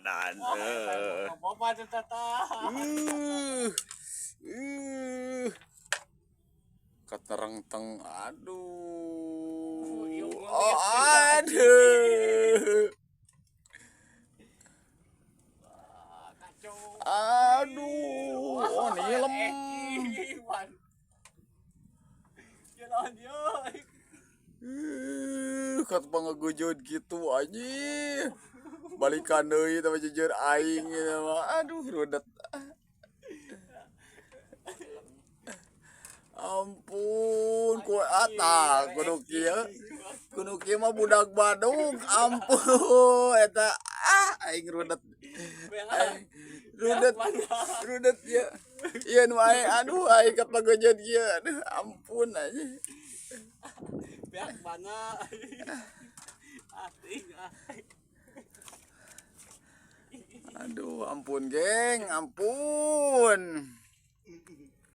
Edan. Bapak teh tata. Katerengteng, aduh. Oh, aduh. Aduh, oh nilem. Kat pangagujud gitu anjing. Balikan deui teh jujur aing ieu mah. Aduh, rudet. Ampun, ku ata kudu kieu. Kudu kieu mah budak Badung. Ampun, eta ah aing rudet. Aing rudet. Rudet ya. Ieu nu aing aduh aing kapagejeun kieu. Aduh, ampun anjing. Beak mana? Aduh, ampun geng, ampun.